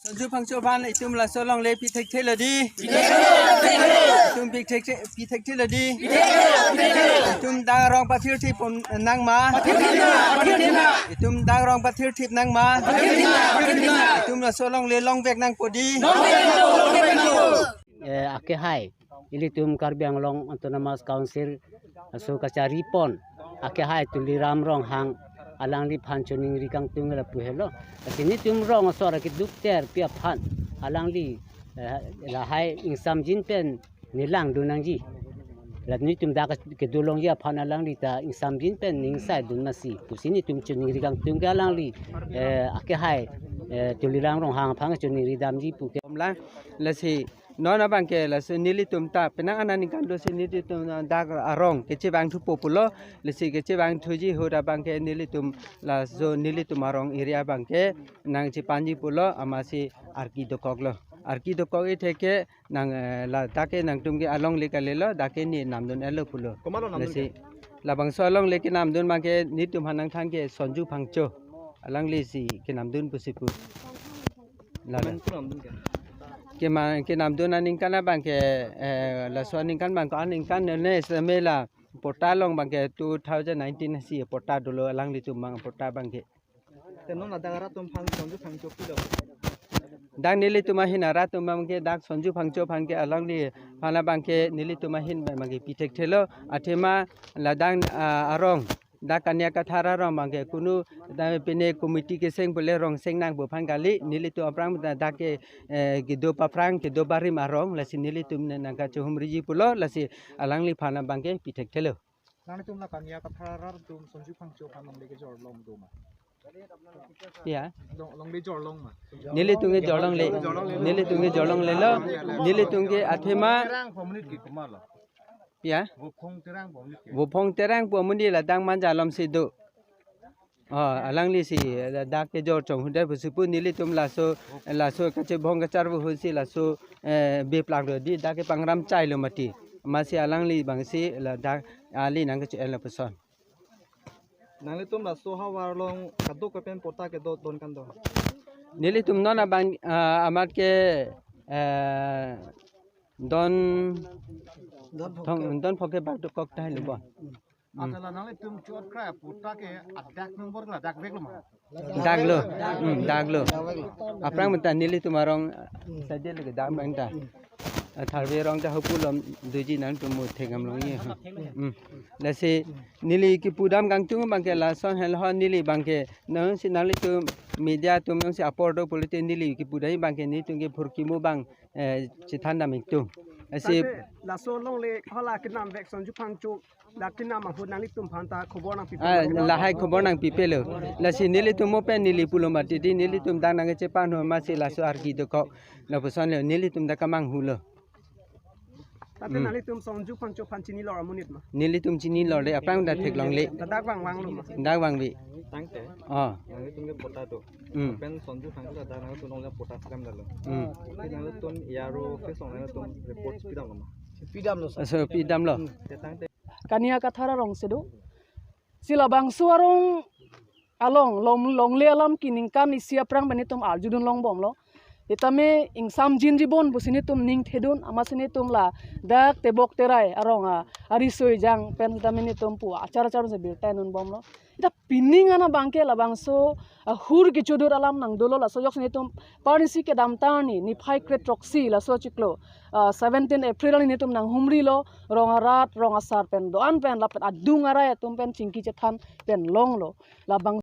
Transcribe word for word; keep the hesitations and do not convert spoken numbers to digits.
Sonju Phangcho aphan itum laso alongle pi thekthelo dei. Itum pi thekthelo dei. Itum dak arong pathirthip nangma. Itum dak arong pathirthip nangma. Itum laso alongle longvek nangpo dei. Eh, akehai ilitum Karbi Anglong Autonomous Council aso kachari pon akehai Tuliram Ronghang alangliphan choningri kangtung lapu helo. Lasi nelitum rong asor keduk terpi aphan alangli, eh, lahai ingsamjin pen nelangdun nangji. La nelitum dak kedo longji aphan alangli ta ingsamjin pen ningsaidun masi pusi nelitum choningri kangtung ke alangli, eh, akehai, eh, Tuliram Ronghang aphan choningri damji pu ke. Omlang, lasi non abangke laso nelitum ta penang aningkan dosi nelitum dak arong kechevang thupo pulo, lasi kechevang thuji ahut abangke nelitum laso nelitum arong area abangke nangchepanji pulo, amatsi arki dokoklo. Arki dokok-i theke nang, eh, la dak ke nangtum ke alongle kalilo, dak ke ne namdun-etlo pulo. Komatlo namdun lasi ke? Labangso alongle kenamdun abangke nelitum aphan nangthan ke Sonju Phangcho. Alanglisi kenamdun pusi pu. Lalo. Komat ko namdun ke? Kema-, kenamdun aningkan abangke, eh, laso aningkan abangke aningkan ne semela patta along abangke two thousand nineteen si patta dolo alanglitum abang patta abangke. Te non ladak arat atum aphan Sonju Phangcho pilo? Dak nelitum ahin arat atum abangke dak Sonju Phangcho aphan ke alangliphan abangke nelitum ahin abangke pi thekthelo, athema ladak, ah, arong dak Kania Kathar arong abangke kunu dak pine committee keseng pule rong seng nangpo aphan kali, nelitum aphrang dak ke, eh, kedo paphrang kedo barim arong, lasi nelitum ne nangkachehumriji pulo, lasi alangliphan abangke pi thekthelo. Nanglitum la Kania Kathar arat atum Sonju Phangcho aphan longle kejor long do ma? Ya. Long, longle jor long ma? Nelitum ke jor longle. Nelitum ke jor longlelo. Nelitum ke athema. Terang po monit ke komatlo? Ya. Vophong Terang po monit ke? Vophong Terang po monit ladak Manja alomsi do. Oh, alanglisi, eh, dak kejor chonghu det pusi pu nelitum laso, laso kachebong kacharvo ahutsi laso, eh, biplak lo dei dak ke pangram chailo mati. Amatsi alangli abangsi ladak ali nangkeche-en lapuson. Nanglitum laso ahavar along kadokave pen patta kedo don kan do? Nelitum non abang, ah, amat ke, eh, don, don pho-, thong, don pho ke bak dokok tahai lo bo. Hmm. Athe la nanglitum chot krai patta ke adak number ke la dakveklo ma? Daklo. Hmm, daklo. Aphrang menta nelitum arong, hmm, saje lagi dak menta. Hmm. Ah, tharve arong ta hopu lom doji nangtum mo thekdam longji. Hmm. Lasi neli kipudam kangtung abangke lason helo neli abangke nangsi nanglitum media atum nangsi apor do pulote neli kipudam abangke nelitum ke phurkimo abang, eh, chethan dam ingtung. Lasi tate laso alongle hala kenamvek Sonju Phangcho dak kenam ahut nanglitum aphan ta khobor nangpipe, ah, ma? Lahai khobor nangpipelo. Lasi nelitum mo pen neli pulo mati dei nelitum dak nangchepanhu amatsi laso arki dokok. Lapuson le nelitum dak kemanghulo. Tate, hmm, nanglitum Sonju Phangcho aphan chinilo amonit ma? Nelitum chinilo dei, aphrang dak theklongle. Dak vangvanglo ma? Dak vangve. Tangte. Oh. Nanglitum ke patta do. Hmm. Pen Sonju Phangcho ladak nanglitum alongle patta klemdetlo. Hmm. Nanglitum A R O office along nanglitum report pidamlo ma? Pidamlo, sir. Aso pidamlo. Hmm. Te tangte. Kania Kathar arongsi do. Si labangso arong along long, longle alam ke ningkan isi aphrang pen nelitum arjudun longbomlo. Setame ingsamjinji bon pusi nelitum ning thedun, amatsi nelitum ladak Tebok Terai arong a, ariso ejang pen setame nelitum pu achar achar si birta enun bomlo. Seta pining an abangke labangso, ah, hur kechodur alam nangdolo, laso ajoksi nelitum parnisi kedamtang arni niphai kre throksi laso chiklo, ah, seventeen April arni nelitum nanghumrilo, rong arat, rong asar pen do-an pen lapen adung arai atum pen chingki chethan pen longlo. Labang